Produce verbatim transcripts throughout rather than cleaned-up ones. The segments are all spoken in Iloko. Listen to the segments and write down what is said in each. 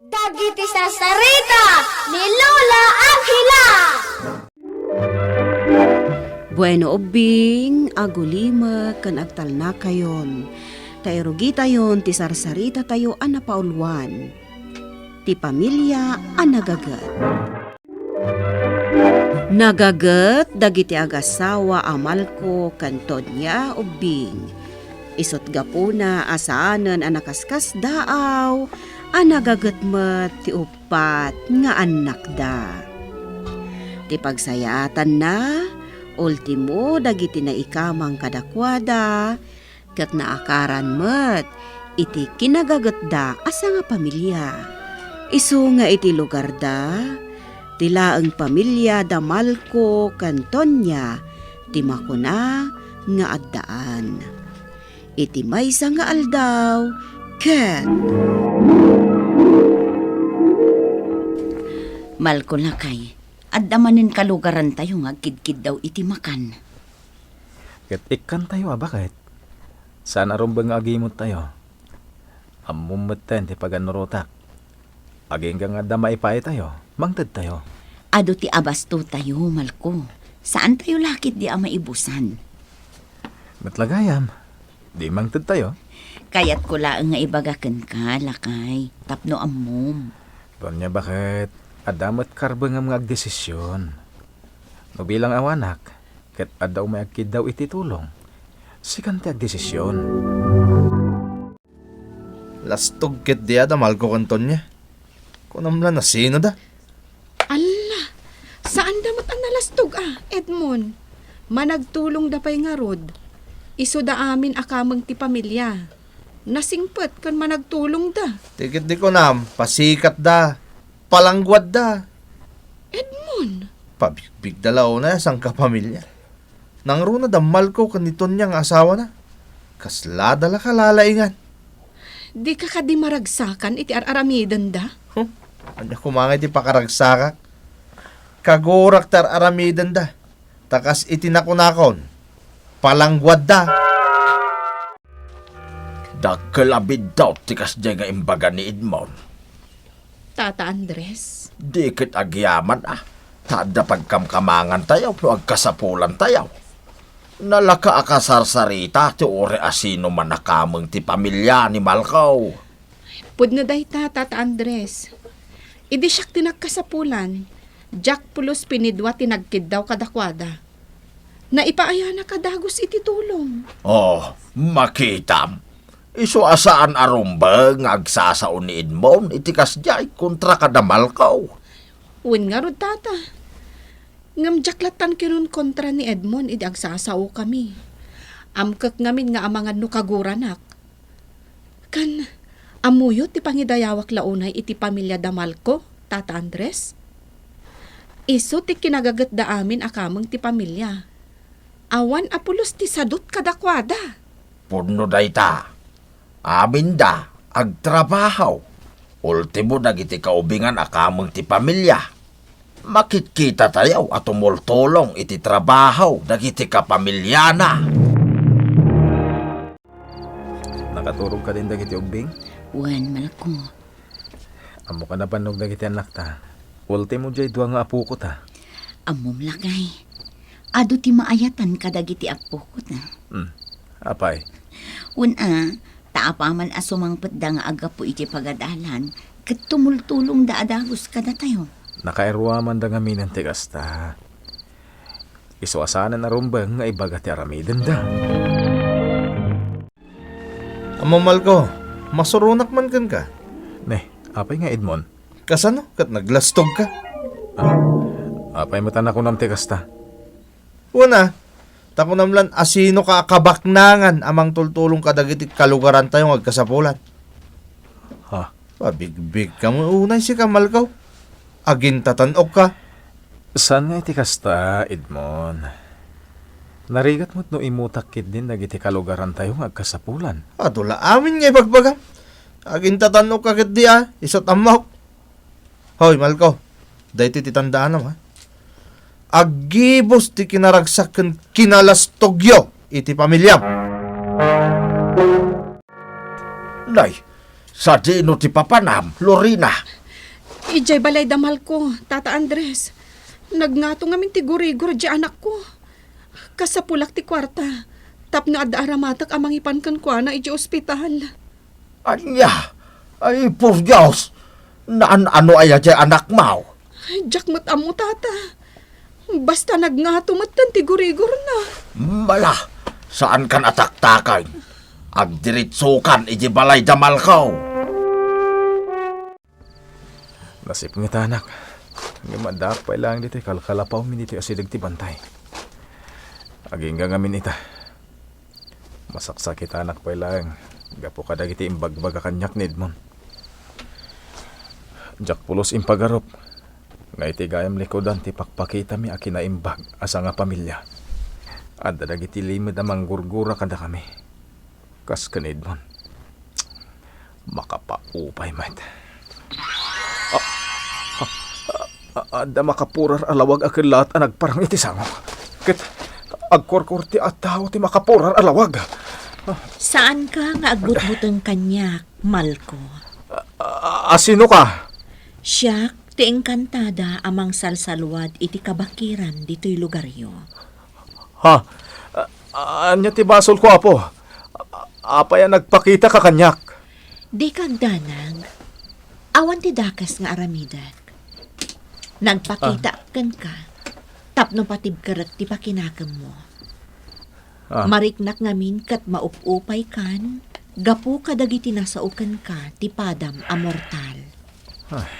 Dagiti sarsarita ni Lola Angela. Bueno, ubbing, agulimek ken agtalnakayon, ta irugitayon ti sarsaritatayo a napauluan, ti pamilia a nagaget. Nagaget dagiti agasawa a Malco ken Tonia ubbing. Isut' gapuna a saanen a nakaskasdaaw a nagaget met ti uppat nga annakda. Ti pagsayaatanna, ultimo dagiti naikamang kadakuada, ket naakaran met iti kinagagetda a sangapamilia. Isu nga iti lugarda, ti laeng pamilia da Malco ken Tonia ti makuna nga addaan. Iti maysa nga aldaw, ket Malco, lakay, adda manen kalugarantayo nga agkidkiddaw iti makan. Ket ikkantayo a baket. Saan a rumbeng nga agimuttayo. Ammom metten ti pagannurotak. Agingga nga adda maipaaytayo, mangtedtayo. Adu ti abastotayo, Malco. Saantayo la ketdi a maibusan. Met la gayam, di mangtedtayo? Kayatko laeng nga ibaga kenka, lakay, tapno ammom. Donya, baket, adda met karbengam nga agdesision. No bilang awanak, ket adda umay agkiddaw iti tulong, sikan ti agdesision. Lastog ketdi a da Malco ken Tonia. Kunam la, nasinoda? Alla, saanda met a nalastog a, Edmond. Managtulongda pay ngarud. Isuda amin a kameng ti pamilia. Nasingpet ken managtulongda. Ti ketdi kunam, pasikatda, palangguadda. Edmond! Pabigbigda la unay a sangkapamilia. Nangruna da Malco ken ni Tonia nga asawana. Kaslada la kalalaingan. Dika kadi maragsakan iti ar-aramidenda? Huh? Ania koma nga iti pakaragsakak? Kagurak ti ar-aramidenda. Ta kas iti nakunakon, palangguadda. Dakkel a biddut ti kasdiay nga imbaga ni Edmond. Tata Andres? Di ket agyaman a, ta adda pagkamkamangantayo no agkasapulantayo. Nalaka a kasarsarita ti uray a sino man a kameng ti pamilia ni Malco. Pudno dayta, Tata Andres. Idi siak ti nagkasapulan, diak pulos pinidua ti nagkiddaw kadakuada. Naipaayanak a dagus iti tulong. Oh, makitam. Isu a saan a rumbeng nga agsasao ni Edmond iti kasdiay kontra kada Malco. Wen ngarud, Tata. Ngem diak lattan kinunkontra ni Edmond idi agsasaokami. Amkek ngamin nga amangan no kaguranak. Kan, ammoyo ti pangidayawak la unay iti pamilia da Malco, Tata Andres? Isu ti kinagagetda amin a kameng ti pamilia. Awan a pulos ti sadut kadakuada. Pudno dayta. Aminda agtrabaho. Ultimo dagiti kaubingan a kameng ti pamilia. Makitkitatayo a tumultulong iti trabaho dagiti kapamiliana. Nakaturog kadin dagiti ubbing? Wen, Malco. Ammo ka nabannog dagiti annakta. Ultimo diay dua nga apokota. Ammom, lakay. Adu ti maayatan kadagiti apokota. Hmm. Apay? Wen a, ta apaman a sumangpetda nga aggapu iti pagadalan, ket tumultulongda a dagus kadatayo. Nakairwamanda ngaminen ti kasta. Isu a saanen a rumbeng nga ibaga ti aramidenda. Ammom, Malco, masuronak man kenka. Ne, apay nga, Edmond? Kasano ket naglastogka? Ah, apay met a nakunam ti kasta? Wen a, ta kunam lan a sinoka a kabaknangan a mangtultulong kadagiti kalugarantayo nga agkasapulan. Ha? Pabigbigka met unay sika, Malco. Agintatan-okka. Saan nga iti kasta, Edmond? Narigat met no imutak ketdin dagiti kalugarantayo nga agkasapulan. Adu la amin nga ibagbagam. Agintatan-okka ketdi a, isu't ammok. Hoy, Malco, daytoy ti tandaanam, ha? Aggibus ti kinaragsak ken kinalastogyo iti pamiliam. Nay, Sadino ti papanam, Lorena? Idiay balay da Malco, Tata Andres. Nagngato ngamin ti gurigor diay anakko. Kasapulak ti kuarta tapno adda aramatek a mangipan kenkuana idiay ospital. Ania? Ay, por Dios! Naan-ano aya diay anakmo? Diak met ammo, Tata. Basta nagngato metten ti gurigorna. Mala, saankan a taktaken. Agdiritsokan idiay balay da Malco. Nasipngetak. Ngem addaak pay laeng ditoy kalkalapawmi ditoy asideg ti bantay. Agingga ngamin ita. Masaksakitanak pay laeng gapu kadagiti imbagbaga kaniak ni Edmond. Diak pulos impagarup nga iti gayam likudan ti pakpakitami a kinaimbag a sangapamilia. Adda dagiti limed a manggurgura kadakami. Kas ken Edmond. Makapaupay met. A-, a-, a-, adda makapurar a lawag a kellaat a nagparang iti sango. Ket agkurkur ti a tao ti makapurar a lawag. Saanka nga agbutbuteng kaniak, Malco. A-, a-, asinoka? Siak ti engkantada a mangsalsalwad iti kabakiran ditoy lugaryo. Ha? A-, ania ti basolko, Apo? A-, apay a nagpakitaka kaniak? Dika agdanag. Awan ti dakes nga aramidek. Nagpakitaak kenka tapno patibkerek ti pakinakemmo. Ah. Mariknak ngamin ket maup-upaykan gapu kadagiti nasao kenka ti padam a mortal. Ah.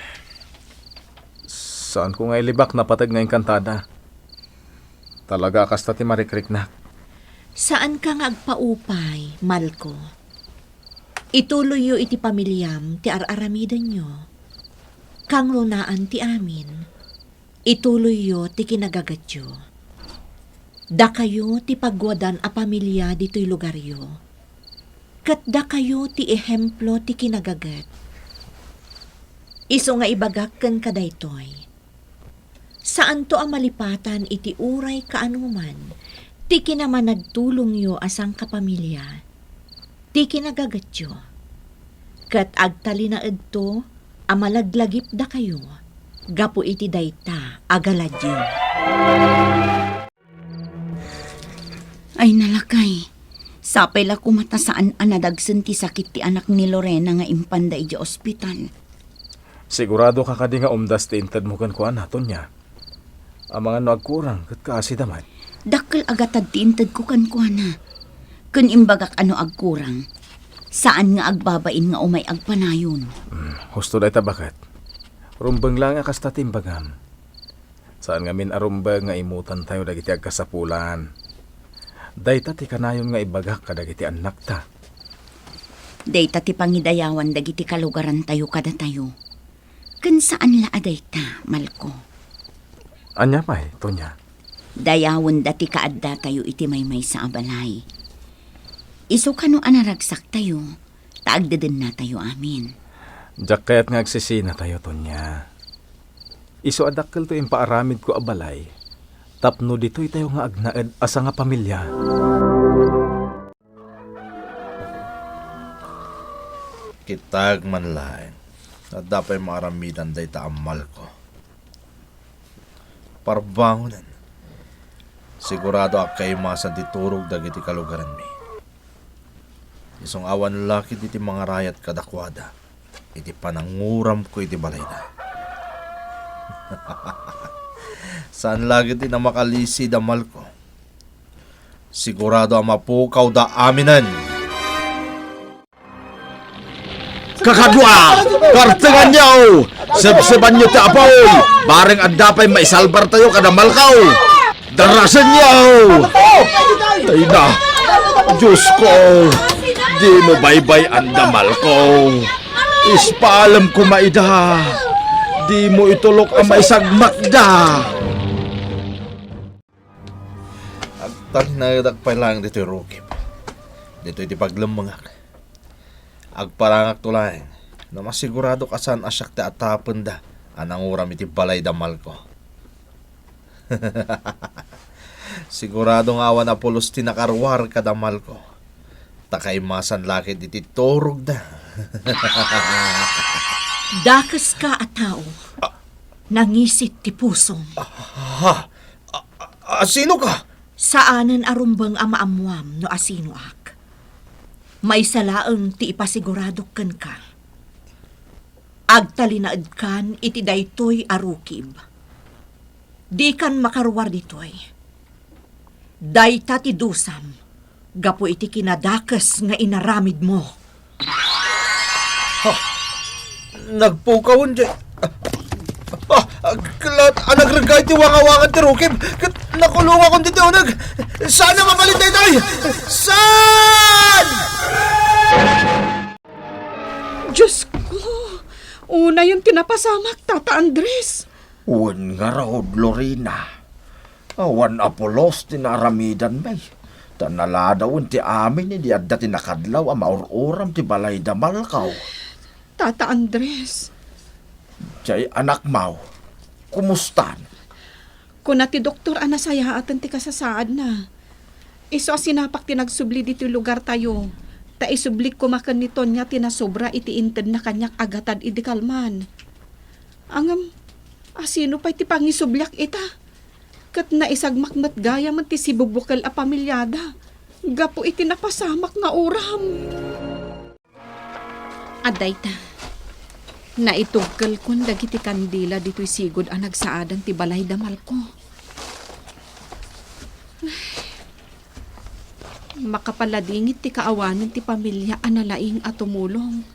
Saanko nga ilibak napateg nga engkantada. Talaga a kasta ti marikriknak. Saanka nga agpaupay, Malco. Ituloyyo iti pamiliam ti ar-aramidenyo. Kangrunaan ti amin. Ituloyyo ti kinagagetyo. Dakayo ti pagwadan a pamilia ditoy lugaryo. Ket dakayo ti ehemplo ti kinagaget. Isu nga ibagak kenka daytoy. Saanto a malipatan iti uray kaanoman ti kinamanagtulongyo a sangkapamilia, ti kinagagetyo, ket agtalinaedto a malaglagipdakayo gapu iti dayta a galadyo. Ay, nalakay. Sapay la koma ta saan a nadagsen ti sakit ti anak ni Lorena nga impanda idiay ospital. Siguradoka kadi nga umdas ti intedmo kenkuana, Tonia? Amangan no agkurang ket kaasida met. Dakkel a gatad ti intedko kenkuana. Ken imbagak a no agkurang, saan nga agbabain nga umay agpanayon. Hmm, husto dayta, baket. Rumbeng laeng a kasta ti imbagam. Saan ngamin a rumbeng nga imutantayo dagiti agkasapulan. Dayta ti kanayon nga ibagak kadagiti annakta. Dayta ti pangidayawan dagiti kalugarantayo kadatayo. Ken saan la a dayta, Malco. Ania pay, Tonia? Dayawenda ti kaaddatayo iti maymaysa a balay. Isu kano a naragsaktayo, ta agdedennatayo amin. Diak kayat nga agsisinatayo, Tonia. Isu a dakkelto impaaramidko a balay tapno ditoytayo nga agnaed a sangapamilia. Kitaek man laeng, adda pay maaramidan dayta a Malco. Parbangonen, sigurado a kaimasan ti turog dagiti kalugaranmi. Isu nga awan la ketdi ti mangarayat kadakuada iti pananguramko iti balayda. Saan la ketdi a makalisi da Malco. Sigurado a mapukawda aminen. Kakadua, kartenganyo! Sebsebanyo ti apuy! Bareng adda pay maisalbartayo kada Malco! Darasenyo! Ay na! Diosko! Dimo baybay-an da Malco! Ispalem koma ida! Dimo itulok a maisagmakda! Agtalinaedak pay laeng ditoy rukib. Ditoy ti paglemmengak. Agparangakto laeng no masiguradok a saan a siak ti atapenda a nanguram iti balay da Malco. Sigurado nga awan a pulos ti nakaruar kada Malco. ta kaimasan la ket iti turogda. Dakeska a tao. Nangisit ti pusom. Ha? A, a, a, sino ka? Saanen a rumbeng a maammoam no asinoak. Maysa laeng ti ipasiguradok kenka. Agtalinaedkan iti daytoy a rukib. Dikan makaruar ditoy. Dayta ti dusam gapu iti kinadakes nga inaramidmo. Ha? Nagpukawen di. Ah, ah, kla-, a nagregga iti wangawangan ti rukib, ket nakulongakon ditoy uneg. Saan a mabalin daytoy? Saan? Diyos ko! Unayen ti napasamak, Tata Andres. Wen ngarud, Lorena. Awan a pulos ti naaramidanmi. Ta naladawen ti amin idi adda ti nakadlaw a maur-uram ti balay da Malco. Tata Andres. Jay anakmo, kumustan? Kuna ti doktor a nasayaaten ti kasasaadna. Isu a sinapak ti nagsubli ditoy lugartayo, ta isublik koma ken ni Tonya ti nasobra iti intedna kaniak a gatad idi kalman. Ngem, asino pay ti pangisubliak ita? Ket naisagmak met gayam ti sibubukel a pamiliada gapu iti napasamak nga uram. Adda ita, naitugkelkon dagiti kandila ditoy sigud a nagsaadan ti balay da Malco. Makapaladingit ti kaawanen ti pamilia a nalaing a tumulong.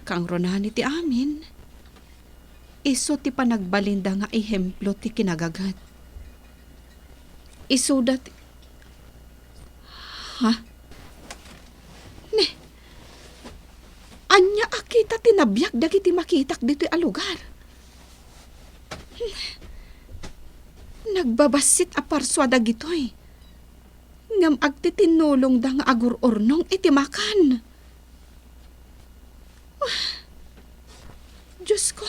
Kangrunaan iti amin, isu ti panagbalinda nga ehemplo ti kinagaget. Isuda ti, ha? Ne, ania a kita ti nabiag dagiti makitak ditoy a lugar? Nagbabassit a parsua dagitoy. Ngem agtitinnulongda nga agur-urnong iti makan. Diosko,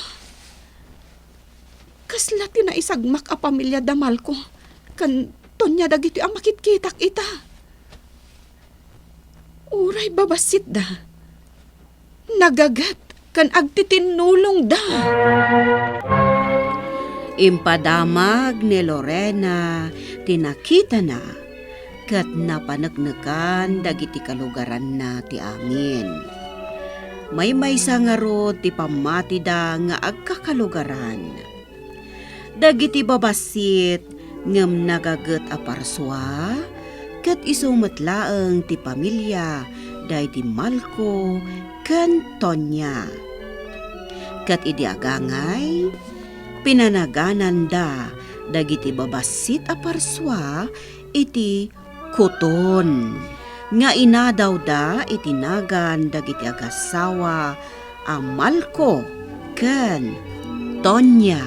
kasla ti naisagmak a pamilia da Malco ken Tonya dagitoy a makitkitak ita. Uray babassitda, nagaget ken agtitinnulongda. Impadamag ni Lorena ti nakitana ket napaneknekan dagiti kalugaranna ti amin. Maymaysa ngarud ti pammatida nga agkakalugaran. Dagiti babassit ngem nagaget a parsua, ket isu met laeng ti pamilia daydi Malco ken Tonya. Ket idi agangay, pinanagananda dagiti babassit a parsua iti kuton nga inadawda iti nagan dagiti agassawa a Malco ken Tonya.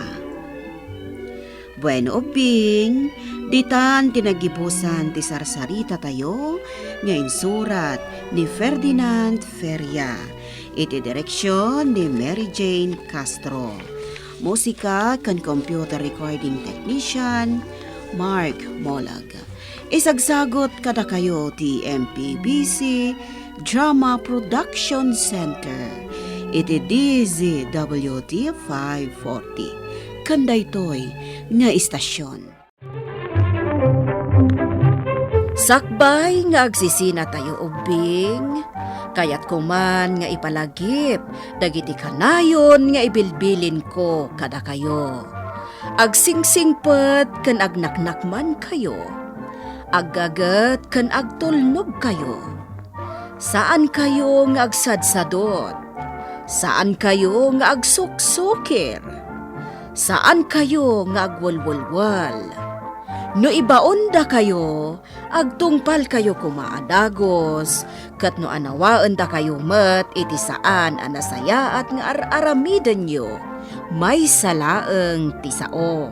Bueno, ubbing, ditan ti nagibusan ti sarsaritatayo nga insurat ni Ferdinand Feria, iti direksion ni Mary Jane Castro. Musika ken computer recording technician, Mark Molag. Isagsagut kadakayo ti M P B C Drama Production Center iti D Z W T five forty. Ken daytoy nga istasion. Sakbay nga agsisinatayo ubbing, kayatko man nga ipalagip dagiti kanayon nga ibilbilinko kadakayo. Agsingsingpet ken agnaknakmankayo. Aggaget ken agtulnogkayo. Saankayo nga agsadsadot. Saankayo nga agsuksukir. Saankayo nga agwelwelwel. No ibaondakayo, agtungpalkayo koma a dagus, ket no anawaendakayo met iti saan a nasayaat nga ar-aramidenyo, maysa laeng ti sao.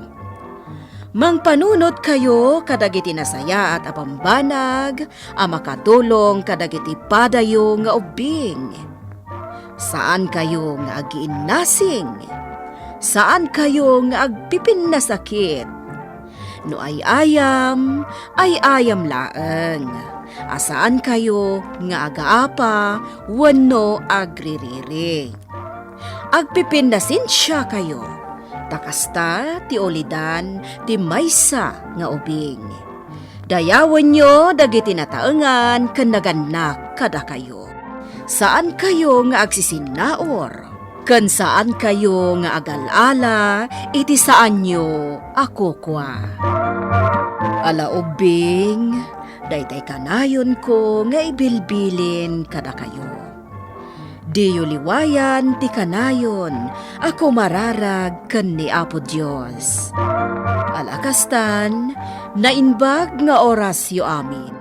Mangpanunotkayo kadagiti nasayaat a bambanag a makatulong kadagiti padayo nga ubbing. Saankayo nga agiinnasing. Saankayo nga agpipinnasakit. No ay-ayam, ay-ayam laeng. a saankayo nga agaapa wenno agririri. Agpipinnasensiakayo, ta kasta ti ulidan ti maysa nga ubing. Dayawenyo dagiti nataengan ken nagannak kadakayo. Saankayo nga agsisinnaur, ken saankayo nga agal-ala iti saanyo a kukua. Ala ubbing, daytay kanayonko nga ibilbilin kadakayo. Diyo liwayan ti kanayon a kumararag ken ni Apo Dios. Ala kastan, naimbag nga orasyo amin.